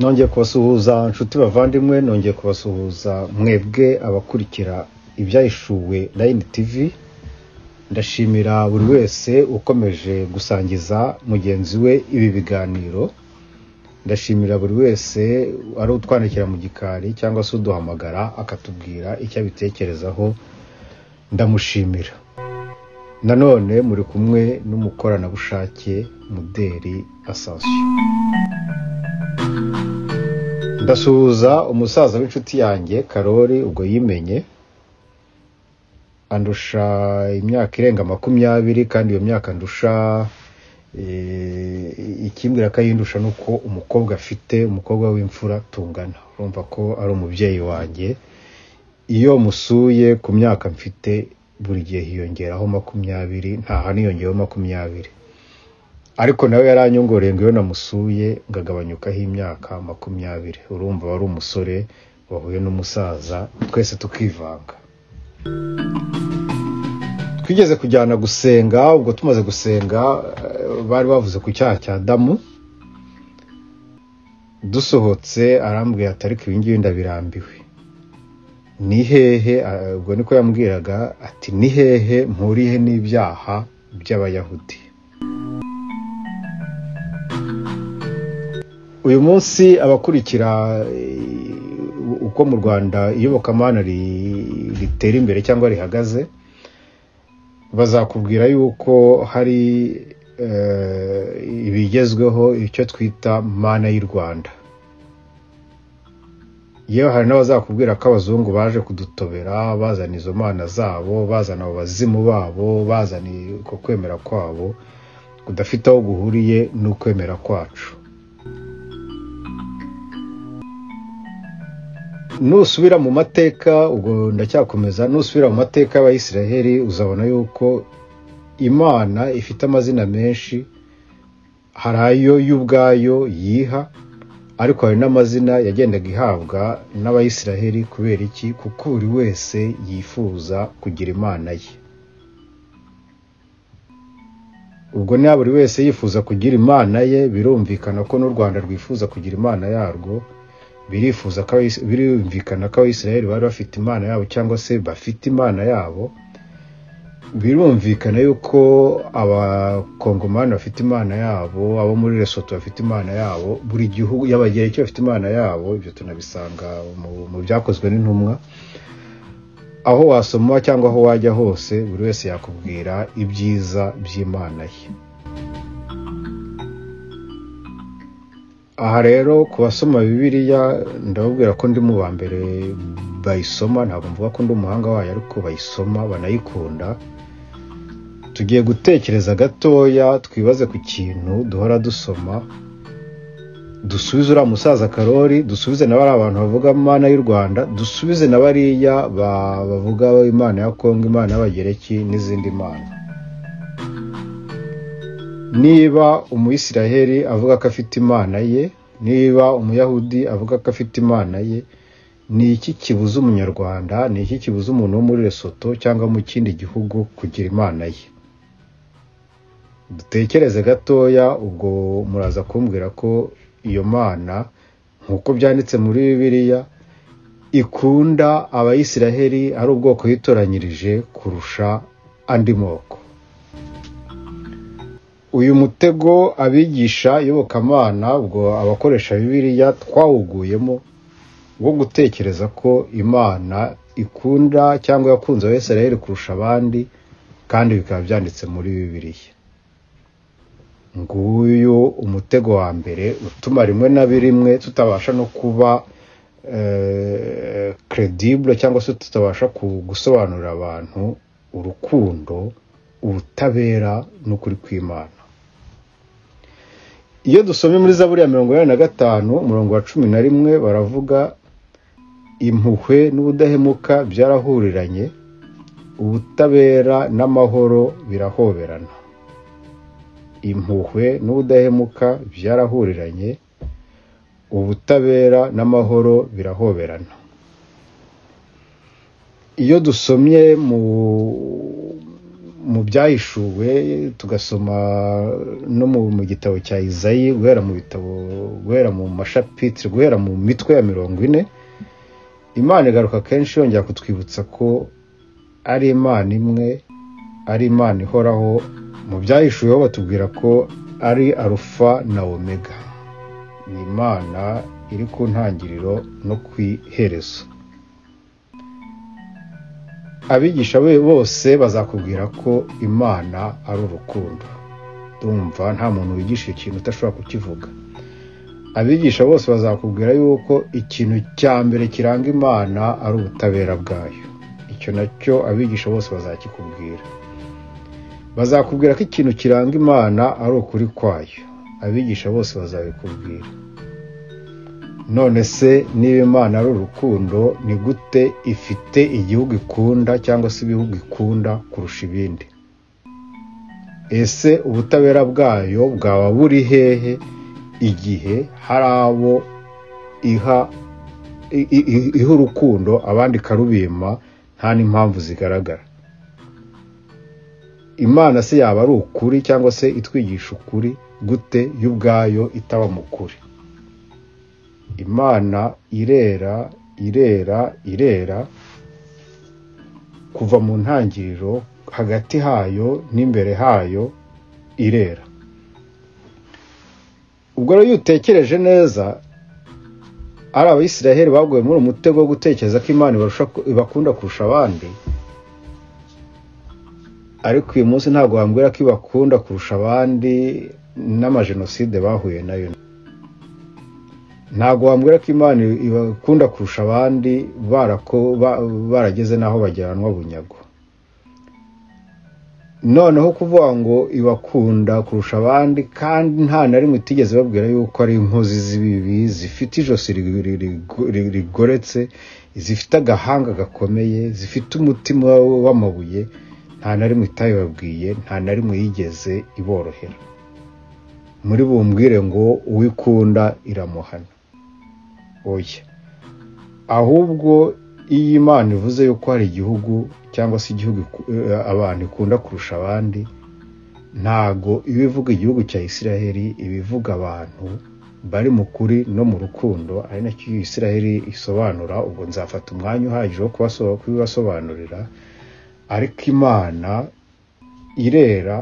Nongeye kubasuhuza nshuti bavandimwe, nongeye kubasuhuza mwebwe abakurikira Ibyahishuwe Line TV. Ndashimira buri wese ukomeje gusangiza mugenzi we ibi biganiro. Ndashimira buri wese ari utwandikira mu gikari cyangwa se uduhamagara akatubwira icyo abitekerezaho, ndamushimira. Nanone muri kumwe n'umukoranabushake Muderi Ascension. Ndasuhuza umusaza w'inshuti yanjye Karori, ubwo yimenye andusha imyaka irenga 20, kandi iyo myaka andusha ikimbwira ko ayindusha nuko umukobwa afite, umukobwa w'imfura tungana. Urumva ko ari umubyeyi wanjye. Iyo musuye ku myaka mfite buri gihe hiyongeraho 20, ntaha niyongeyeho 20. Ariko nawe yaranyongoreye ngo iyo namusuye ngagabanyukaho imyaka 20. Urumva wari umusore wahuye n'umusaza, twese tukivanga. Twigeze kujyana gusenga, ubwo tumaze gusenga bari bavuze ku cyaha cya Adamu. Dusohotse arambwira ati ariko ibi ngibi ndabirambiwe. Ni hehe? Ubwo niko yambwiraga ati ni hehe mpuriye n'ibyaha by'Abayahudi? Uyu munsi abakurikira uko mu Rwanda iyobokamana ritera imbere cyangwa rihagaze, bazakubwira yuko hari ibigezweho icyo twita mana y'u Rwanda. Yewe hari n'abazakubwira ko abazungu baje kudutobera, bazana izo mana zabo, bazana abo bazimu babo, bazana uko kwemera kwabo kudafite aho guhuriye n'ukwemera kwacu. Nusubira mu mateka, ubwo ndacyakomeza, nusubira mu mateka y'Abayisiraheli uzabona yuko Imana ifite amazina menshi. Hari ayo y'ubwayo yiha, ariko hari n'amazina yagendaga ihabwa n'Abayisiraheli. Kubera iki? Kuko buri wese yifuza kugira Imana ye. Ubwo niba buri wese yifuza kugira Imana ye, birumvikana ko n'u Rwanda rwifuza kugira Imana yarwo. Birifuza ko birumvikana ko Abayisiraheli bari bafite Imana yabo cyangwa se bafite Imana yabo. Birumvikana yuko Abakongomani bafite Imana yabo, abo muri Lesotho bafite Imana yabo, buri gihugu y'Abagereki bafite Imana yabo. Ibyo tunabisanga mu byakozwe n'intumwa. Aho wasoma cyangwa aho wajya hose, buri wese yakubwira ibyiza by'Imana ye. Aha rero ku basoma Bibiliya ndababwira ko ndi mu ba mbere bayisoma, ntabwo mvuga ko ndi umuhanga wayo, ariko bayisoma banayikunda. Tugiye gutekereza gatoya, twibaze ku kintu duhora dusoma, dusubize uriya musaza Karori, dusubize na bariya abantu bavuga Imana y'u Rwanda, dusubize na bariya bavuga Imana ya Kongo, Imana y'Abagereki n'izindi mana. Niba Umuyisiraheli avuga ko afite Imana ye, niba Umuyahudi avuga ko afite Imana ye, ni iki kibuza Umunyarwanda, ni iki kibuza umuntu wo muri Lesotho cyangwa mu kindi gihugu kugira Imana ye? Dutekereze gatoya, ubwo muraza kumbwira ko iyo Mana nk'uko byanditse muri Bibiliya ikunda Abayisiraheli, ari ubwoko yitoranyirije kurusha andi moko. Uyu mutego abigisha iyobokamana, ubwo abakoresha Bibiliya, twawuguyemo wo gutekereza ko Imana ikunda cyangwa yakunze Abayisiraheli kurusha abandi, kandi bikaba byanditse muri Bibiliya. Nguyu umutego wa mbere utuma rimwe na rimwe tutabasha no kuba credible cyangwa se tutabasha gusobanurira abantu urukundo, ubutabera n'ukuri kw'Imana. Iyo dusomye muri Zaburi ya 85 umurongo wa 11, baravuga impuhwe n'ubudahemuka byarahuriranye, ubutabera n'amahoro birahoberana. Impuhwe n'ubudahemuka byarahuriranye, ubutabera n'amahoro birahoberana. Iyo dusomye mu byahishuwe, tugasoma no mu gitabo cya Izayi, guhera mu bitabo, guhera mu mashapitire, guhera mu mitwe ya 40, Imana igaruka kenshi yongera kutwibutsa ko ari Imana imwe, ari Imana ihoraho. Mu byahishuweho batubwira ko ari Arufa na Omega, ni Imana iri ku ntangiriro no ku iherezo. Abigisha be bose bazakubwira ko Imana ari urukundo. Ndumva nta muntu wigisha ikintu udashobora kukivuga. Abigisha bose bazakubwira yuko ikintu cya mbere kiranga Imana ari ubutabera bwayo. Icyo nacyo abigisha bose bazakikubwira. Bazakubwira ko ikintu kiranga Imana ari ukuri kwayo. Abigisha bose bazabikubwira. None se niba Imana ari urukundo, ni gute ifite igihugu ikunda cyangwa se ibihugu ikunda kurusha ibindi? Ese ubutabera bwayo bwaba buri hehe igihe hari abo iha urukundo abandi ikarubima nta n'impamvu zigaragara? Imana se yaba ari ukuri cyangwa se itwigisha ukuri gute yo ubwayo itaba mu kuri? Imana irera, irera, irera kuva mu ntangiriro, hagati hayo n'imbere hayo irera. Ubwo rero iyo utekereje neza, ari Abayisiraheli baguye muri umutego wo gutekereza ko Imana ibakunda kurusha abandi, ariko uyu munsi ntabwo wambwira ko ibakunda kurusha abandi n'amajenoside bahuye nayo. Ntabwo wambwira ko Imana ibakunda kurusha abandi barageze n'aho bajyanwa bunyago. Noneho kuvuga ngo ibakunda kurusha abandi kandi nta na rimwe itigeze babwira yuko ari inkozi z'ibibi, zifite ijosi rigoretse, zifite agahanga gakomeye, zifite umutima w'amabuye, nta na rimwe itayibabwiye, nta na rimwe yigeze iborohera. Muri bumbwire ngo uwikunda iramuhana. Oya, ahubwo iyo Imana ivuze yuko hari igihugu cyangwa se igihugu abantu ikunda kurusha abandi, ntago iba ivuga igihugu cya Isiraheli, iba ivuga abantu bari mu kuri no mu rukundo, ari nacyo Isiraheli isobanura. Ubwo nzafata umwanya uhagije wo kubibasobanurira. Ariko Imana irera,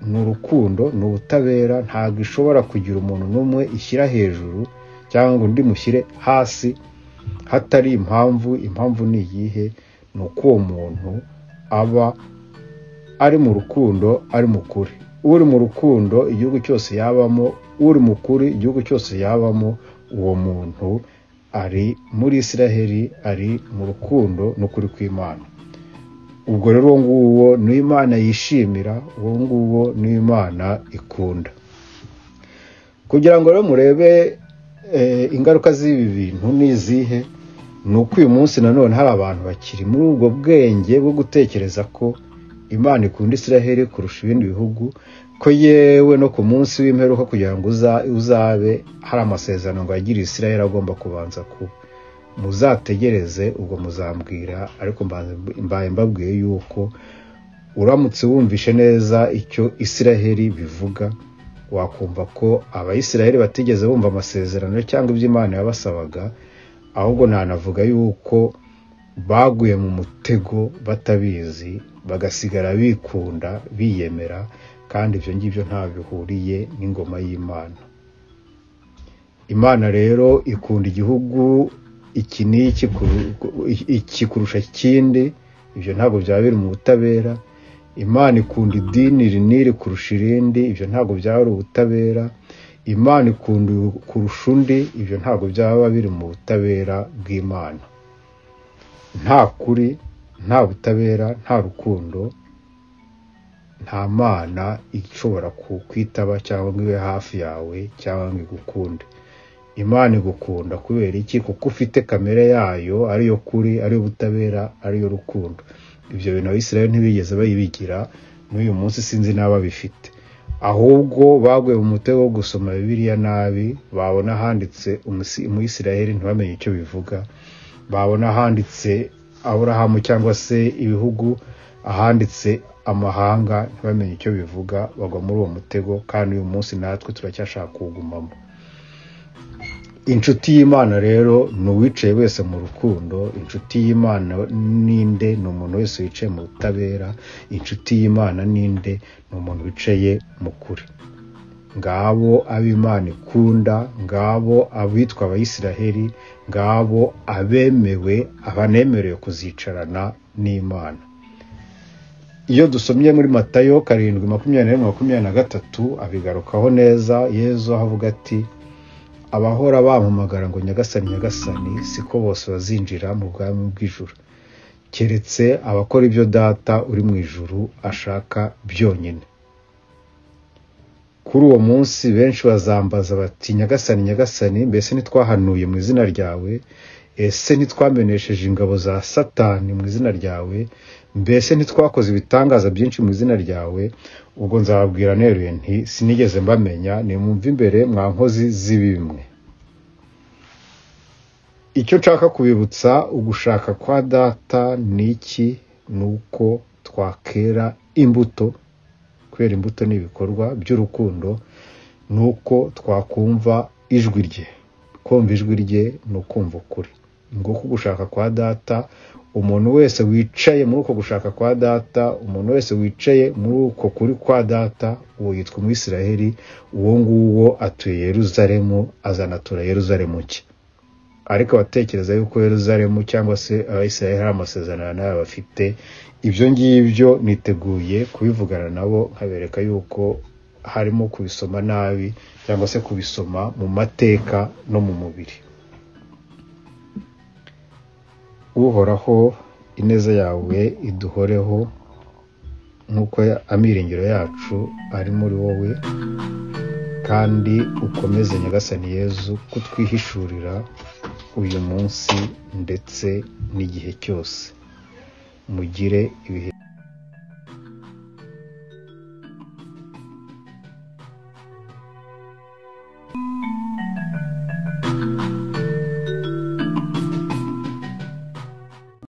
ni urukundo, ni ubutabera, ntabwo ishobora kugira umuntu n'umwe ishyira hejuru cyangwa ngo undi mushyire hasi hatari impamvu. Impamvu ni iyihe? Ni uko uwo muntu aba ari mu rukundo, ari mu kuri. Uri mu rukundo igihugu cyose yabamo, uri mu kuri igihugu cyose yabamo, uwo muntu ari muri Isiraheli, ari mu rukundo n'ukuri kw'Imana. Ubwo rero uwo nguwo ni Imana yishimira, uwo nguwo ni Imana ikunda. Kugira ngo rero murebe ingaruka z'ibi bintu ni izihe, ni uko uyu munsi nanone hari abantu bakiri muri ubwo bwenge bwo gutekereza ko Imana ikunda Isiraheli kurusha ibindi bihugu, ko yewe no ku munsi w'imperuka kugira ngo uzabe hari amasezerano ngo yagiriye Isiraheli agomba kubanza kuba. Muzategereze, ubwo muzambwira, ariko mbaye mbabwiye yuko uramutse wumvishe neza icyo Isiraheli bivuga, wakumva ko Abayisiraheli batigeze bumva amasezerano cyangwa ibyo Imana yabasabaga, ahubwo nanavuga yuko baguye mu mutego batabizi, bagasigara bikunda, biyemera, kandi ibyo ngibyo nta bihuriye n'ingoma y'Imana. Imana rero ikunda igihugu iki n'iki iki kurusha ikindi, ibyo ntabwo byaba biri mu butabera. Imana ikunda idini iri n'iri kurusha irindi, ibyo ntabwo byaba ari ubutabera. Imana ikunda kurusha undi, ibyo ntabwo byaba biri mu butabera bw'Imana. Nta kuri, nta butabera, nta rukundo, nta Mana ishobora kukwitaba cyangwa ngo ibe hafi yawe cyangwa ngo igukunde. Imana igukunda kubera iki? Kuko ufite kamere yayo, ariyo kuri, ariyo butabera, ariyo rukundo. Ibyo bintu Abisirayeli ntibigeze bayibigira, n'uyu munsi sinzi n'ababifite. Ahubwo baguye mu mutego wo gusoma Bibiliya nabi, babona handitse Umuyisiraheli ntibamenye icyo bivuga, babona handitse Aburahamu cyangwa se ibihugu, ahanditse amahanga ntibamenye icyo bivuga, bagwa muri uwo mutego, kandi uyu munsi natwe turacyashaka kuwugumamo. Inshuti y'Imana rero ni uwicaye wese mu rukundo. Inshuti y'Imana ninde? Ni umuntu wese wicaye mu butabera. Inshuti y'Imana ninde? Ni umuntu wicaye mu kuri. Ngabo ab'Imana ikunda, ngabo abitwa Abayisiraheli, ngabo abemewe, abanemerewe kuzicarana n'Imana. Iyo dusomye muri Matayo 7:21-23 abigarukaho neza. Yezu aho avuga ati: abahora bampamagara ngo Nyagasani, Nyagasani, siko bose bazinjira mu bwami bw'ijuru, keretse abakora ibyo Data uri mu ijuru ashaka byonyine. Kuri uwo munsi benshi bazambaza bati: Nyagasani, Nyagasani, mbese ntitwahanuye mu izina ryawe? Ese ntitwamenesheje ingabo za Satani mu izina ryawe? Mbese ntitwakoze ibitangaza byinshi mu izina ryawe? Ubwo nzababwira neruye nti: sinigeze mbamenya, nimwumve imbere mwa nkozi z'ibimwe. Icyo nshaka kubibutsa, ugushaka kwa Data ni iki? Ni uko twakera imbuto, kubera imbuto ni ibikorwa by'urukundo, ni uko twakumva ijwi rye. Kumva ijwi rye ni ukumva ukuri. Nguko ugushaka kwa Data. Umuntu wese wicaye muri uko gushaka kwa Data, umuntu wese wicaye muri uko kuri kwa Data, uwo yitwa Umwisiraheli, uwo nguwo atuye Yeruzalemu, azanatura Yeruzalemu nshya. Ariko abatekereza yuko Yeruzalemu cyangwa se Abayisiraheli hari amasezerano nayo bafite, ibyo ngibyo niteguye kubivugana nabo, nkabereka yuko harimo kubisoma nabi cyangwa se kubisoma mu mateka no mu mubiri. Uhoraho, ineza yawe iduhoreho nk'uko amiringiro yacu ari muri wowe, kandi ukomeze Nyagasani Yezu kutwihishurira uyu munsi ndetse n'igihe cyose. Mugire ibihe.